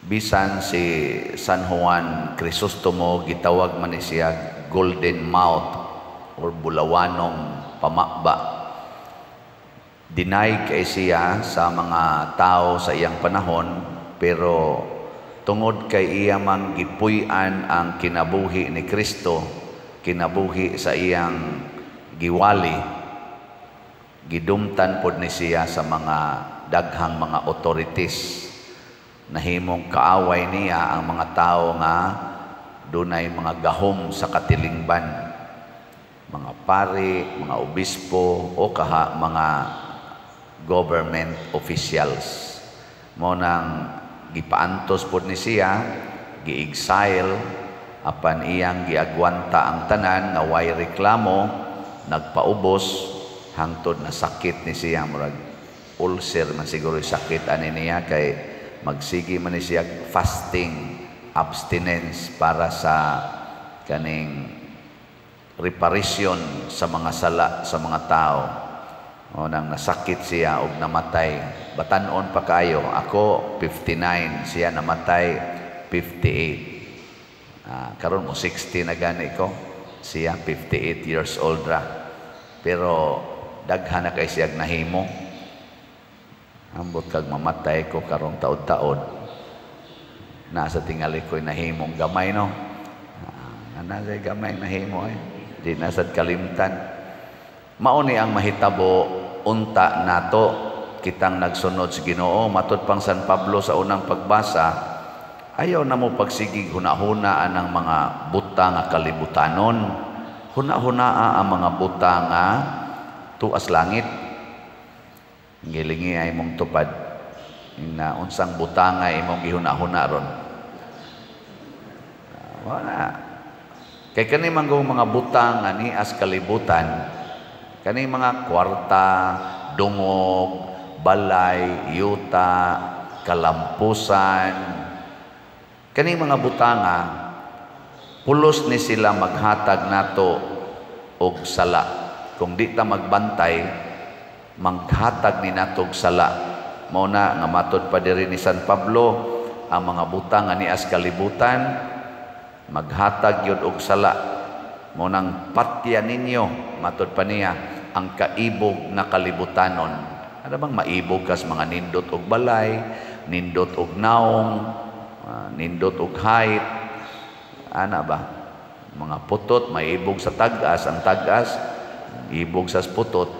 Bisan si San Juan Crisostomo, gitawag man ni siya Golden Mouth or bulawanong pamaba. Deny kay siya sa mga tao sa iyang panahon, pero tungod kay iya mang gipuy-an ang kinabuhi ni Kristo, kinabuhi sa iyang giwali, gidumtan pod ni siya sa mga daghang mga authorities. Nahimong kaaway niya ang mga tao nga dunay mga gahom sa katilingban, mga pari, mga obispo o kaha mga government officials. Mao nang gipaantos pod ni siya, gi-exile, apan iyang giagwanta ang tanan nga way reklamo, nagpaubos hangtod na sakit ni siya, murag ulcer man siguro sakit ani niya, kay magsige man ni siya fasting, abstinence para sa kaning reparation sa mga sala sa mga tao. O nang nasakit siya og namatay. Batan-on pa kayo. Ako 59, siya namatay 58. Karon mo 60 na gani ko. Siya 58 years old ra. Pero daghan na kay siya nahimo. Ambot kag mamatay ko karong taod-taod. Nasa tingali ko'y nahimong gamay, no? Nasa gamay nahimo eh. Di na sad kalimtan. Mao ni ang mahitabo unta nato kitang nagsunod sa Ginoo. Matud pang San Pablo sa unang pagbasa, ayaw na mo pagsigig hunahuna ang mga buta nga kalibutanon. Hunahunaa ang mga buta nga tuas langit. Gilingi ay mong tupad na unsang butanga imong gihuna-huna ron. Wala. Kay kani manggong mga butang nga nias kalibutan, kani mga kwarta, dungog, balay, yuta, kalampusan, kani mga butanga, pulos ni sila maghatag nato og sala. Kung di ta magbantay, maghatag ni nato og sala. Mao na nga matod pa diri ni San Pablo, ang mga butang nga nias kalibutan maghatag yun og sala. Mao nang patya ninyo, matod pa niya, ang kaibog na kalibutanon. Ano bang maibog kas mga nindot og balay, nindot og naong, nindot og height, ana ba? Mga putot, maibog sa tag-as, ang tag-as, ibog sa putot,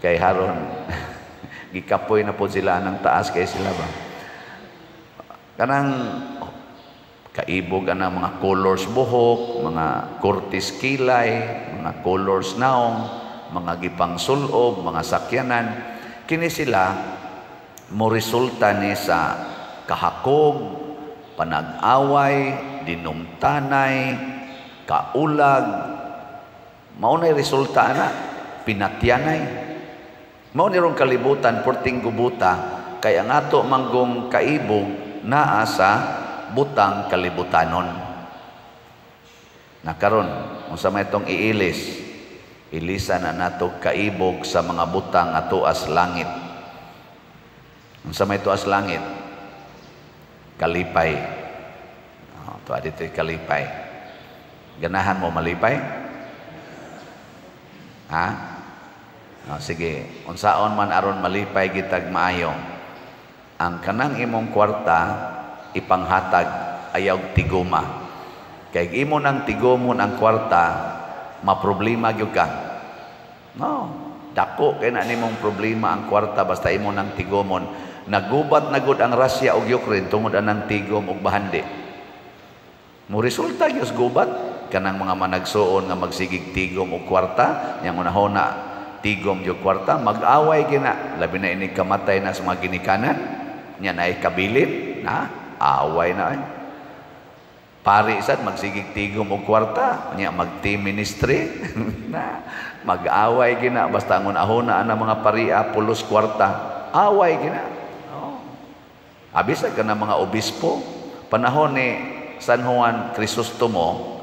kay haron gikapoy na po sila ng taas kay sila ba? Kanang kaibog ang mga colors buhok, mga kurtis kilay, mga colors naong, mga gipang sulob, mga sakyanan, kini sila mo resulta ni sa kahakog, panag-away, dinumtanay, kaulag. Mao nay resulta ana, pinatyanay. Mao ni rong kalibutan porting gubuta, kay ang ato manggong kaibog naa sa butang kalibutanon. Na karon, unsa may itong iilis? Ilisa na nato kaibog sa mga butang nga tuas langit. Unsa may tuas langit? Kalipay. Oh, tuwa dito'y kalipay. Ganahan mo malipay? Ha? Oh, sige, unsaon man aron malipay gitag maayo? Ang kanang imong kwarta ipanghatag, ayaw tiguma. Kay imo nang tigumon ang kwarta, maproblema gyud ka. No, dako kay na nimong problema ang kwarta basta imo nang tigumon. Nagubat na gud ang Russia ug Ukraine tungod anang tigom og bahandi. Mo resulta gyud gubat kanang mga managsuon nga magsigig tigom og kwarta, yang unahona tigom yung kwarta, mag-away gina. Labi na ini kamatay na sa mga ginikanan, nya naay kabilin, na away na ay. Pari sad magsigig tigom og kwarta, nya mag-team ministry, na mag-away gina basta ang unahona ang mga paria pulos kwarta, away gina. Oh. Abisa ka na mga obispo, panahon ni San Juan Crisostomo,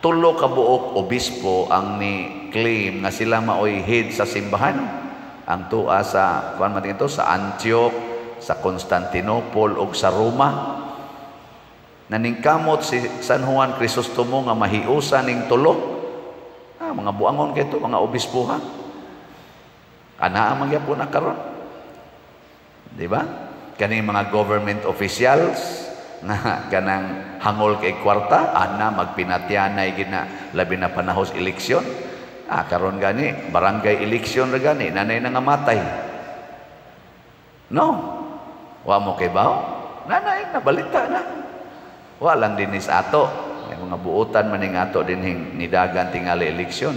tulo ka buok obispo ang ni claim nga sila maoy head sa simbahan. Ang tua sa kuan man ito sa Antioch, sa Constantinople ug sa Roma. Naningkamot si San Juan Crisostomo nga mahiusa ning tulo. Ah, mga buangon kay to, mga obispo ha. Ana ang magyapon na karon. Di ba? Kaning mga government officials nga kanang hangol kay kwarta, ana magpinatyanay gina labi na panahon sa eleksyon. Ah, karon gani barangay election ra gani nanay na nga matay. No. Wa mo kay bawo? Nanay na balita na. Wa lang dinis ato. May mga buotan maning ato dinhing nidagan tingali eleksyon.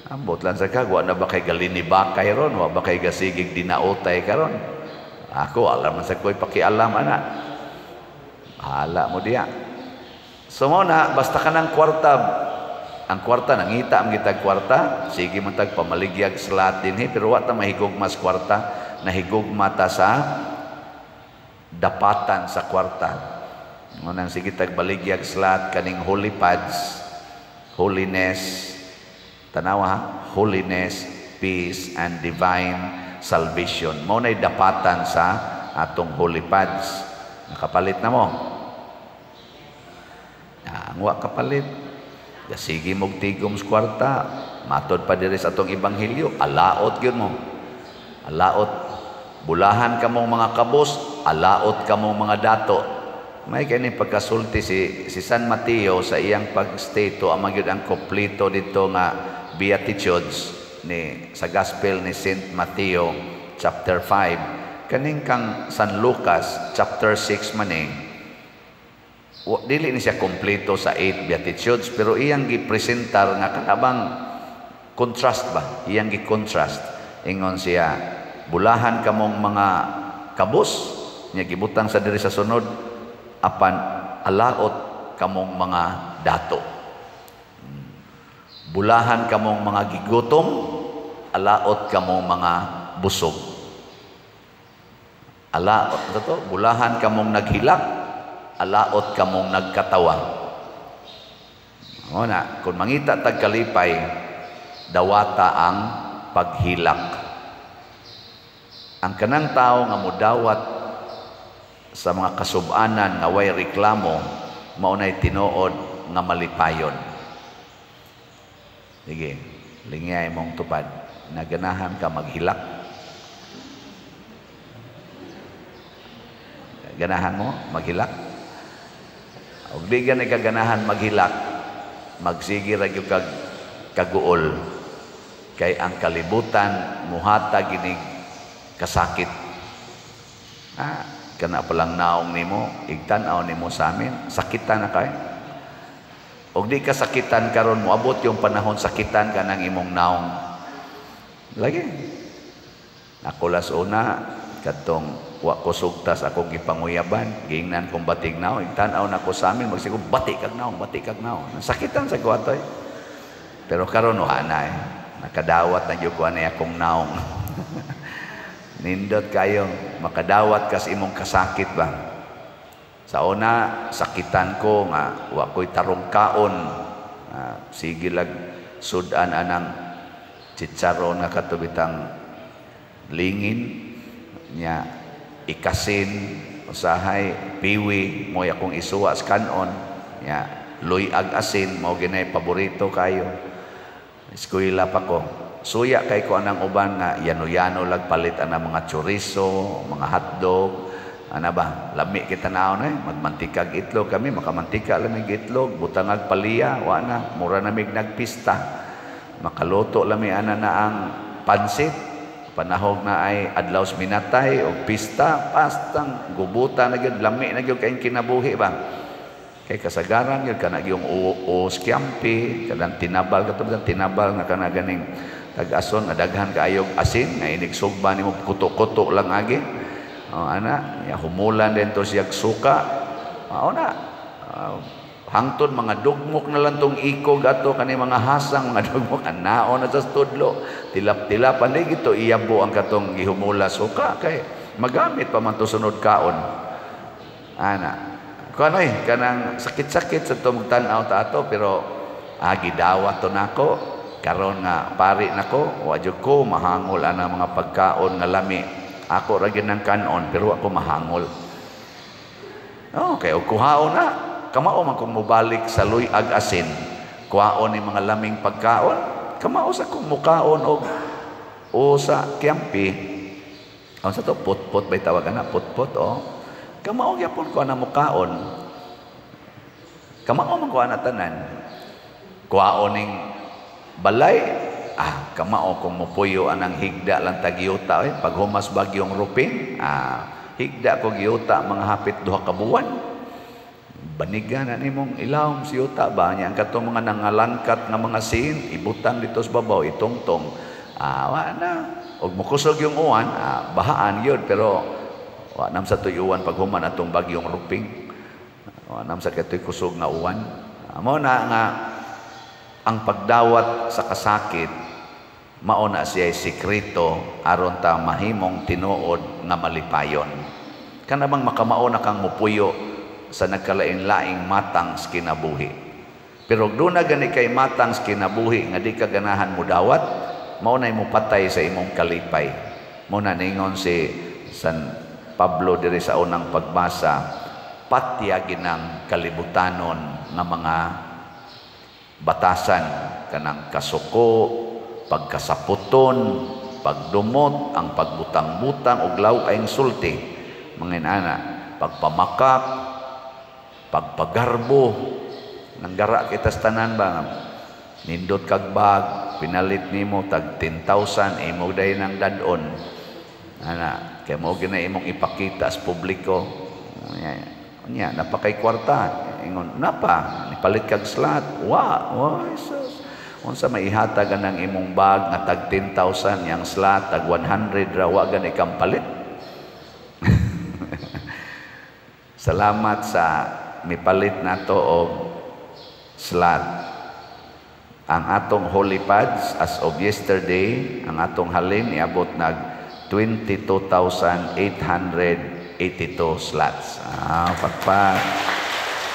Ambot lang sa kag, wa na ba kay galinibakay ron, wa ba kay gasigig dinautay karon. Ako alam man sa ko'y pakialam ana. Bahala mo diya. So mo na, basta ka ng kwarta, ang kwarta, nangita ang gitag kwarta, sige man tag pamaligyag slot din he, pero wa ta mahigugmas kwarta, nahigugma ta sa dapatan sa kwarta. Ngunang sige tag baligyag slot kaning holy pads, holiness, tanawa ha, holiness, peace, and divine salvation. Mao na'y dapatan sa atong holy pads. Nakapalit na mo. Ah, ang wa kapalit, sige mog tigom sa kwarta, matod pa diri sa atong ebanghelyo, alaot gyud mo. Alaot. Bulahan kamong mga kabos, alaot kamong mga dato. May kani pagkasulti si San Mateo sa iyang pag-state ang magyud ang kompleto dito nga Beatitudes ni sa Gospel ni Saint Mateo chapter 5. Kaning kang San Lucas chapter 6 man eh, dili ni siya kompleto sa 8 Beatitudes, pero iyang gipresentar nga kanabang contrast ba, iyang gi-contrast. Ingon siya, bulahan kamong mga kabos, niya gibutang sa diri sa sunod, apan alaot kamong mga dato. Bulahan kamong mga gigutom, alaot kamong mga busog. Alaot to, bulahan kamong naghilak, alaot kamong nagkatawa. O na, kung mangita tag kalipay, dawata ang paghilak. Ang kanang tao nga mudawat sa mga kasubanan nga way reklamo, maunay tinuod nga malipayon. Sige, lingay mong tupad. Naganahan ka maghilak. Ganahan mo maghilak? Og di gani ka ganahan maghilak, magsige ra gyud kag kaguol. Kay ang kalibutan muhatag ginig kasakit. Ah, kana palang naong nimo, igtan-aw nimo sa amin, sakitan na kay. Og di ka sakitan karon, moabot yung panahon sakitan ka ng imong naong. Lagi. Ako las una kadtong wa ko sugtas akong gipanguyaban, giingnan kong batig naong, igtan-aw nako sa amin, magsigo bati kag naong, bati kag naong. Sakitan sa ko atoy. Pero karon wa na eh. Nakadawat na gyud ko ani akong naong. Nindot kayo, makadawat kas imong kasakit ba. Sa una, sakitan ko nga wa ko'y tarong kaon. Sige lag sudan anang chicharon nga katubitang lingin nya ikasin usahay piwi mo akong isuwa sa kanon nya luyag asin mao ginay paborito kayo. Eskwela pa ko. Suya kay ko anang uban nga yano-yano lag palit anang mga chorizo, mga hotdog, ana ba? Lami kita naon eh, magmantikag itlog kami, makamantika lamig itlog, butangag paliya, wa na, mura na mig nagpista. Makaluto lami ana na ang pansit, panahog na ay adlaw minatay og pista, pastang gubuta na gyud, lami na gyud kayong kinabuhi ba. Kay kasagaran gyud kana gyung o skyampi, kanang tinabal kato tinabal nga kana ganing tag-ason nga daghan kaayog asin nga inig sugba nimo kuto-kuto lang agi. O ana, ya humulan din to siyag suka. Mao na. Hangtod mga dugmok na lang tong ikog ato kani mga hasang mga dugmok anaon na sa tudlo. Tilap-tilapan di gito iyabo ang katong gihumula suka kay magamit pa man to sunod kaon. Ana. Kuan oy kanang sakit-sakit sa to magtan-aw ta ato pero gidawat to nako karon nga pari nako wa jud ko mahangol ana mga pagkaon nga lami. Ako ra gyud nang kanon pero ako mahangol. Okay, og kuhaon na. Kamao man kung mobalik sa luyag asin, kuhaon ni mga laming pagkaon, kamao sa kung mukaon og o sa kiampi. Ang sa to putput bay tawag ana, putput oh. Kamao gyapon ko ana mukaon. Kamao man ko ana tanan. Kuhaon ning balay, kamao kung mupuyo anang higda lang tagyuta eh, pag humas bagyong Ruping, higda ko giyuta mga hapit 2 ka buwan. Baniga na nimong ilawom si yuta ba niya ang katong mga nangalangkat nga mga sin ibutang dito sa babaw itungtong, wa na og mukusog yung uwan, bahaan gyud, pero wa nam sa tuyuan pag human atong bagyong Ruping, wa nam sa katoy kusog nga uwan. Mao na nga ang pagdawat sa kasakit mao na siya sikreto aron ta mahimong tinuod nga malipayon. Kana bang makamao na kang mupuyo sa nagkalain-laing matang sa kinabuhi. Pero doon na gani kay matang sa kinabuhi nga di ka ganahan mo dawat, mao nay mopatay sa imong kalipay. Mao na ningon si San Pablo diri sa unang pagbasa, patya ginang kalibutanon nga mga batasan kanang kasuko, pagkasaputon, pagdumot, ang pagbutang-butang og law-ay sulti, mga inana, pagpamakak, pagpagarbo, nanggara kita sa tanan ba, nindot kag bag, pinalit nimo tag 10,000, imo dayon ang dadon. Ana, kay mo gina imong ipakita sa publiko. Nya, napakay kwarta, ingon, napa, nipalit kag slot, wa, wa, Jesus. Unsa maihatag ang imong bag nga tag 10,000 yang slot tag 100 ra wa gani kang palit. Salamat sa mipalit nato og slot. Ang atong holy pads as of yesterday, ang atong halin iabot nag 22,882 slots. Pakpak.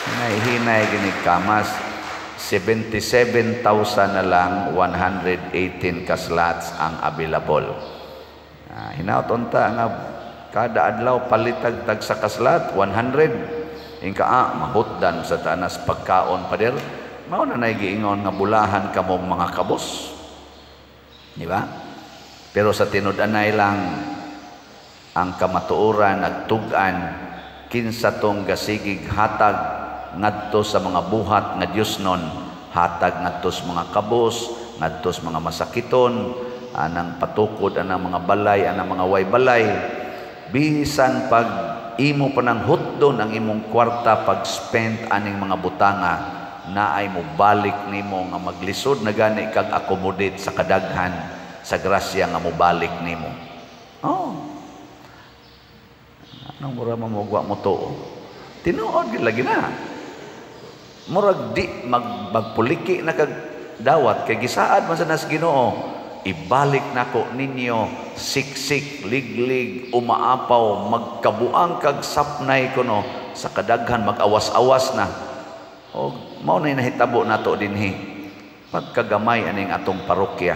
Hinay-hinay gini kamas. 77,000 na lang 118 ka slots ang available. Hinaut unta nga kada adlaw palitag tag sa kaslat 100. Ingka mahutdan sa tanas pagkaon pader. Mao na nay giingon nga bulahan kamong mga kabos. Di ba? Pero sa tinud-anay lang ang kamatuoran nagtug-an kinsa tong gasigig hatag ngadto sa mga buhat nga Dios nun, hatag ngadto sa mga kabos, ngadto sa mga masakiton, anang patukod anang mga balay, anang mga way balay. Bisan pag imo pa nang hutdon ang imong kwarta pag spend aning mga butanga, naay mo balik nimo nga maglisod na gani kag accommodate sa kadaghan sa grasya nga mobalik nimo. Oh. Anong mura mamugwa mo to? Tinuod gid lagi na. Murag di magpuliki na kag dawat kay gisaad man sa nas Ginoo. Ibalik nako ninyo siksik, liglig, umaapaw, magkabuang kag sapnay kuno sa kadaghan, mag-awas-awas na. O mao na nahitabo nato dinhi. Pagkagamay aning atong parokya.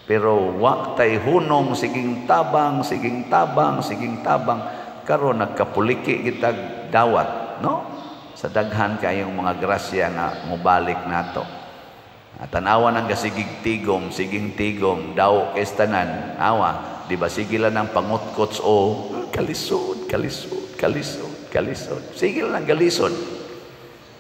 Pero wa tay hunong, siging tabang, siging tabang, siging tabang, karon nagkapuliki kitag dawat, no? Sa daghan kayong mga grasya nga mobalik nato. Tanawa ng gasigig tigom, siging tigom, daw kay tanan, awa, di ba sige lang ng pangutkots o kalisod, kalisod, kalisod, kalisod. Sige lang galisod.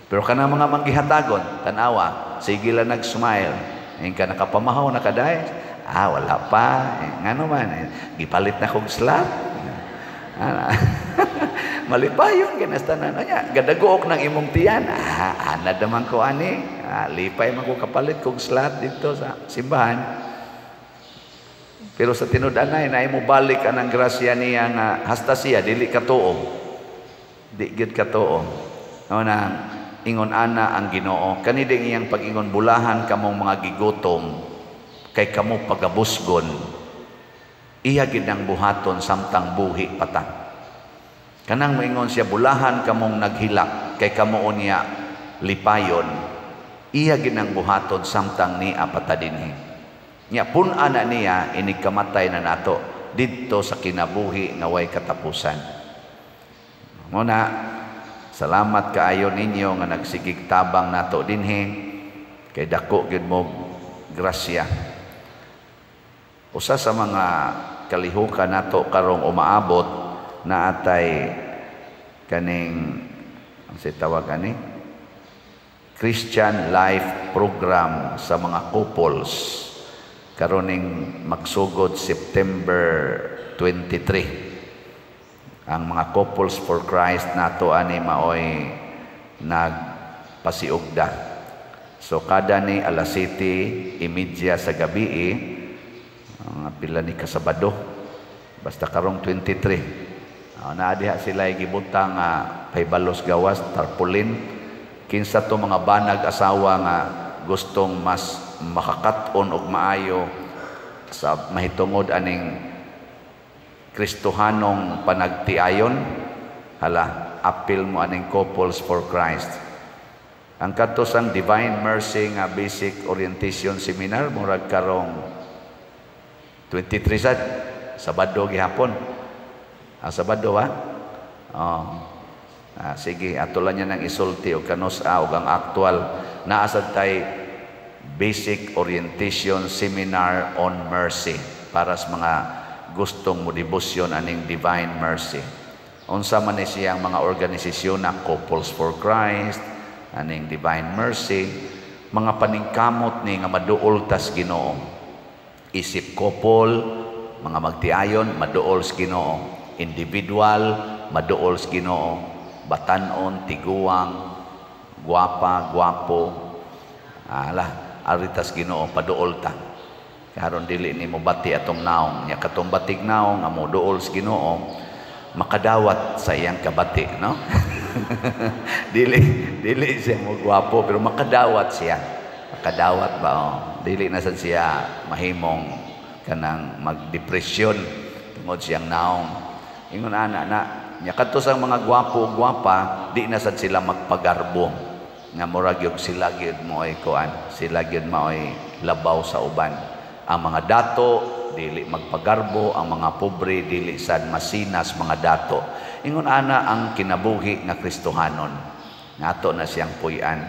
Pero kana mga manggihatagon, tanawa, sige lang nag-smile. Ngayon ka nakapamahaw na kaday, wala pa. Ngano man, gipalit na kog slap. Malipayon ginastanan nya, gadagook ng imong tiyan. Anad naman ko ani. Lipay man ko kapalit kog slot dito sa simbahan. Pero sa tinud-anay na imo balik anang grasya niya nga hasta siya dili katuo. Di gyud katuo. Mao na ingon ana ang Ginoo. Kani ding iyang pag-ingon, bulahan kamong mga gigutom kay kamo pagabusgon. Iya gid ang buhaton samtang buhi pata. Kanang moingon siya, bulahan kamong naghilak kay kamo unya lipayon. Iya gid ang buhaton samtang niya pata dinhi. Nya pun-an na niya inig kamatay na nato. didto sa kinabuhi nga way katapusan. Muna, salamat kaayo ninyo nga nagsigig tabang nato dinhi kay dako gyud mo grasya. Usa sa mga kalihukan nato karong umaabot na atay kaning ang si tawag ani Christian Life Program sa mga couples karoning magsugod September 23. Ang mga Couples for Christ nato ani maoy nagpasiugda. So kada ni alas 7:30 sa gabi, mga pila ni ka Sabado, basta karong 23. Naa diha sila gibutang pahibalos gawas tarpaulin kinsa to mga banag asawa nga gustong mas makakat-on og maayo sa mahitungod aning Kristohanong panagtiayon. Hala, apil mo aning Couples for Christ. Ang kadto sang Divine Mercy nga Basic Orientation Seminar, murag karong 23 sad, Sabado gihapon. Ang Sabado ba? Oh. Ah, sige, ato lang niya nang isulti og kanus-a og ang aktual naa sad tay Basic Orientation Seminar on Mercy para sa mga gustong mo debosyon aning Divine Mercy. Unsa man ni siyang mga organisasyon na Couples for Christ, aning Divine Mercy, mga paningkamot ni nga maduol tas Ginoo. Isip couple, mga magtiayon, maduol sa Ginoo. Individual, maduol sa Ginoo. Batanon, tiguang, guwapa, guwapo, ala, aritas Ginoo, paduol ta. Karon dili ni mo bati atong naong, nya katong batig naong nga mo duol sa Ginoo, makadawat sa iyang kabati, no? Dili dili siya mo gwapo pero makadawat siya. Makadawat ba, oh. Dili na sad siya mahimong kanang magdepresyon tungod siyang naong. Ingon ana na nya kadto sa mga gwapo ug gwapa, di na sad sila magpagarbo nga murag gyud sila gyud mo'y kuan, sila gyud mao'y labaw sa uban. Ang mga dato dili magpagarbo, ang mga pobre dili sad masinas mga dato. Ingon ana ang kinabuhi nga Kristohanon. Ngato na siyang puy-an.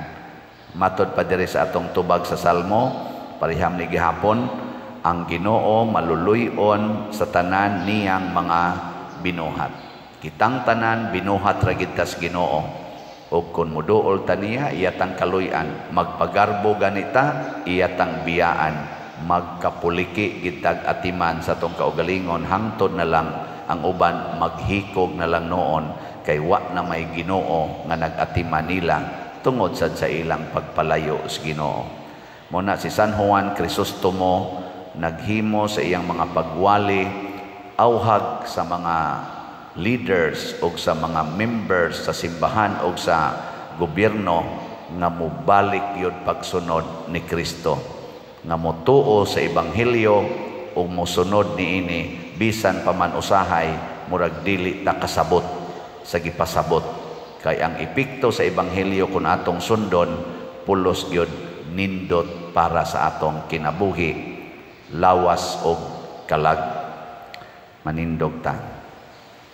Matod pa diri sa atong tubag sa Salmo, pareham ni gihapon, ang Ginoo maluluy-on sa tanan niyang mga binuhat. Kitang tanan binuhat ra gid tas Ginoo. Ug kun moduol ta niya, iya tang kaluy-an. Magpagarbo ganita, iya tang biyaan. Magkapuliki gitag atiman sa atong kaugalingon, hangtod na lang ang uban maghikog na lang noon kay wa na may Ginoo nga nag-atiman nila tungod sad sa ilang pagpalayo sa Ginoo. Muna si San Juan Crisostomo naghimo sa iyang mga pagwali auhag sa mga leaders o sa mga members sa simbahan o sa gobyerno nga mobalik yun pagsunod ni Kristo, nga motuo sa ebanghelyo o mosunod niini bisan pa man usahay murag dili ta kasabot sa gipasabot, kay ang epekto sa ebanghelyo kun atong sundon pulos gyud nindot para sa atong kinabuhi, lawas og kalag. Manindog ta.